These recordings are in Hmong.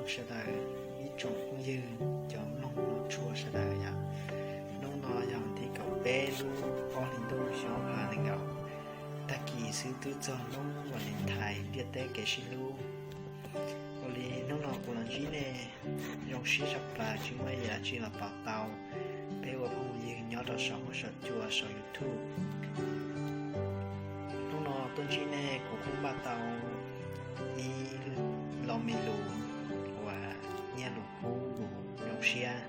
Sawv daws, ib tsoom phooj ywg cov mloog no tshua sawv daws yom. Hnub no yog thib kaum peb lub ob hlis ntuj xyoo ob phav nees nkaum. Tag kis xwb twb txog hnub Valentine ntiaj teb kev sib hlub. Ua li hnub no kuv los ntsib nej zoo siab tshaj plaws, tsis muaj ib yam dab tsi los pom tau peb ua phooj ywg nyob rau saum huab saum cua saum YouTube. Hnub no tuaj ntsib nej kuv kuj npaj tau ib lo me lus uas nyiaj lus kub lus zoo siab,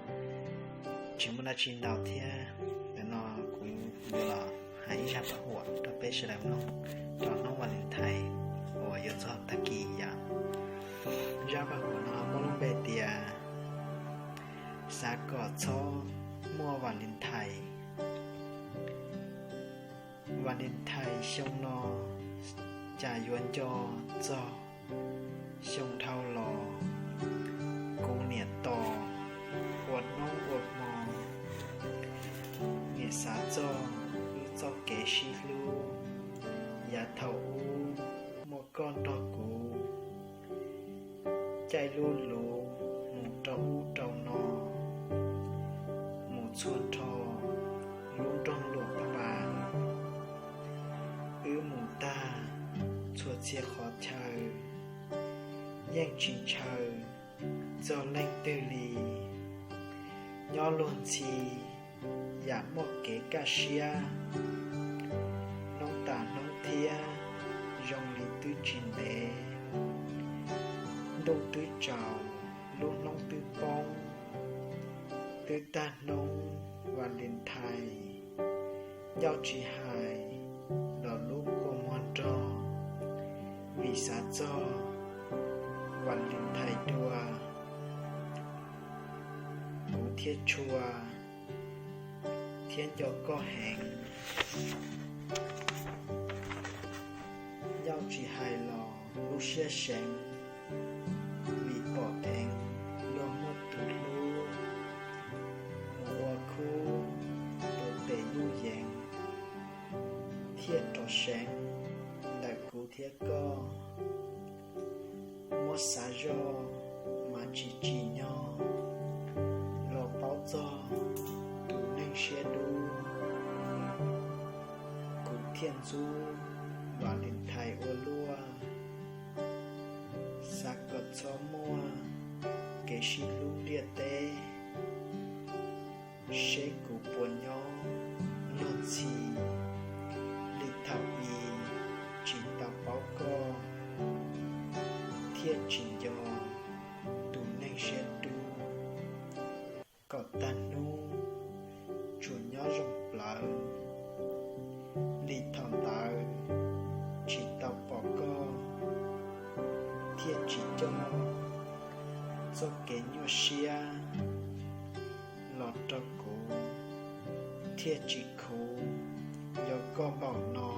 tsis muaj dab tsi ntau thiab. Ntawm no kuv yuav los hais ib zaj paj huam rau peb sawv daws mloog rau hnub Valentine uas yuav txog tag kis yom. Zaj paj huam no muaj lub npe tias xav kom txhob muaj Valentine. Valentine xyoo no cas yuav nco txog xyoo dhau los. Kuv niam tos ua hnub ua hmo, niam xav txog wb txoj kev sib hlub. Yav thaum ub muaj koj nrog kuv, caij lub luv mus rau ub rau no, mus txhua nrho lub nroog luam pas. Wb mus tag txhua txhia qhov chaw, yeej tsis ntshaw txog leej twg li. Nyob luag ntxhi yam muaj kev kaj siab, hnub tas hnub thiab zoo li twb tsis ntev. Ntuj twb tsaus, lub hnub twb poob, twb tag hnub Valentine. Ncauj tsis hais los lub kua muag nrog, vim xav txog Valentine dua, kuv thiaj tshua thiab nco koj heev. Ncauj tsis hais los lub siab seev, vim pom dheev luag muaj tus hlub, mus ua khub tus tes yuj yeev, thiaj rov seev ntawm kuv thiab koj. Muab xav zoj mas tsis tsim nyog los paub txog tus neeg siab dub. Kuv thiaj ntxub Valentine ua luaj, xav kom txhob muaj kev sib hlub ntiaj teb, seb kuv puas nyob luag ntxhi li thaum i tsis tau paub koj, thiaj tsis nco tus neeg siab dub. Kom tag hnub tsuas nyob zoo plawv li thaum ntawd, tsis tau pom koj, thiaj tsis coj txoj kev nyuaj siab los rau kuv, thiaj tsis khuv yog koj npaum no.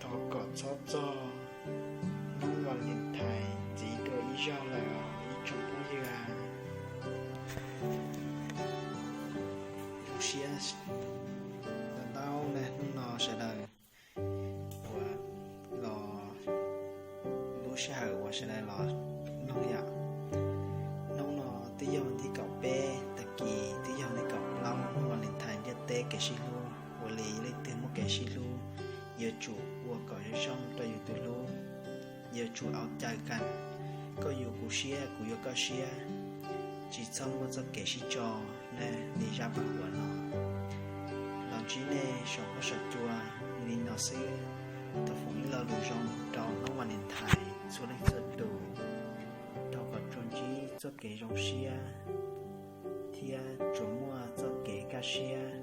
Thov kom txhob txog hnub Valentine ntxiv dua ib zaug lawm os ib tsoom phooj ywg. Zoo siab ntau ntau na hnub no sawv daws uas los lub sij hawm uas sawv daws los mloog yom. Hnub no twb yog thib kaum peb tag kis, twb yog thib kaum plaub hnub Valentine ntiaj teb kev sib hlub. Ua li leej twg muaj kev sib hlub yuav tsum ua kom zoo zoo rau yus tus hlub, yuav tsum au cawv kawg, koj yuav kuv siab kuv yuav koj siab, tsis txhob muaj txoj kev sib tso na li zaj paj huam no. Los ntsib nej saum huab saum cua li no xwb. Thov foom ib lo lus zoo rau hnub Valentine txhua leej txhua tus, thov kom tsuas ntsib txoj kev zoo siab thiab tsuas muaj txoj kev kaj siab